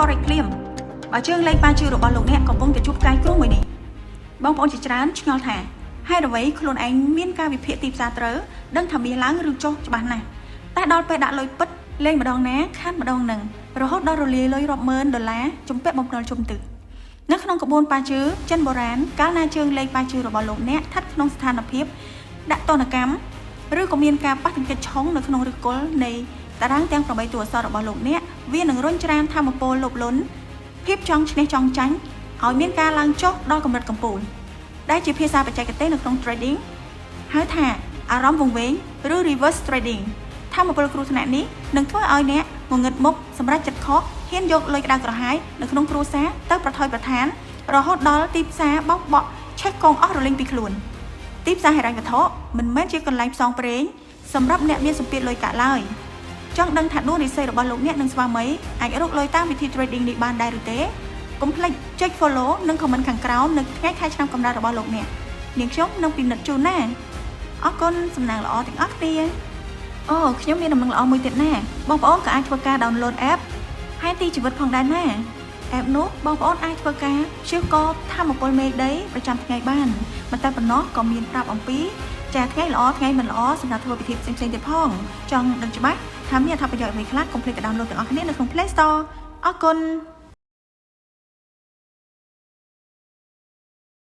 Forex ភ្លាមបើជើងលេខប៉ាជឿរបស់លោកអ្នកកំពុងតែជួបផ្កាយគ្រោះមួយនេះបងប្អូនជាច្រើនឆ្ងល់ថាហេតុអ្វីខ្លួនឯងមានការវិភាគទីផ្សារត្រូវដឹងថាមាសឡើងឬចុះច្បាស់ណាស់តែដល់ពេលដាក់លុយពិតលេងម្ដងណាខាត់ម្ដងនឹងរហូតដល់រលាយលុយរាប់ម៉ឺនដុល្លារជំពាក់បំណុលជុំទិសនៅក្នុងក្បួនប៉ាជឿចិនបុរាណកាលណាជើងលេខប៉ាជឿរបស់លោកអ្នកស្ថិតក្នុងស្ថានភាពដាក់ទណ្ឌកម្មឬក៏មានការប៉ះទង្គិចឆុងនៅក្នុងឫសគល់នៃតារាងទាំង8តួអក្សររបស់លោកអ្នកវានឹងរុញច្រានធម៌ពលលោភលន់ភាពចង់ឈ្នះចង់ចាញ់ឲ្យមានការឡើងចុះដល់កម្រិតកំពូលដែលជាភាសាបច្ចេកទេសនៅក្នុង trading ហៅថាអារម្មណ៍វង្វេងឬ reverse trading ធម៌ពលគ្រោះថ្នាក់នេះនឹងធ្វើឲ្យអ្នកងងឹតមុខសម្រាប់ចិត្តខុសហ៊ានយកលុយក្តៅក្រហាយនៅក្នុងគ្រួសារទៅប្រថុយប្រឋានរហូតដល់ទីផ្សារបោកបក់ឆេះកងអស់រលីងពីខ្លួនទីផ្សារហិរញ្ញវត្ថុមិនមែនជាកន្លែងផ្សងព្រេងសម្រាប់អ្នកមានសម្ពាធលុយកាក់ឡើយចង់ដឹងថាដួងនិស្ស័យរបស់លោកអ្នកនិងស្វាមីអាចរកលុយតាមវិធី trading នេះបានដែរឬទេកុំភ្លេចចុច follow និង comment ខាងក្រោមនៅថ្ងៃខែឆ្នាំកំណើតរបស់លោកអ្នកនាងខ្ញុំនឹងពិនិត្យជូនណាអរគុណសំណាងល្អទាំងអស់គ្នាអូខ្ញុំមានដំណឹងល្អមួយទៀតណាបងប្អូនក៏អាចធ្វើការ download app ផែនទីជីវិតផងដែរណា app នោះបងប្អូនអាចធ្វើការព្យាករណ៍ធម៌ពលមេឃដីប្រចាំថ្ងៃបានមិនតែប៉ុណ្ណោះក៏មានប្រាប់អំពីចាថ្ងៃល្អថ្ងៃមិនល្អសម្រាប់ធ្វើពិធីផ្សេងៗទៀតផងចង់ដឹងច្បាស់ថាមានអត្ថប្រយោជន៍អ្វីខ្លះកុំភ្លេចទៅ download ទាំងអស់គ្នានៅក្នុង Play Store អរគុណ។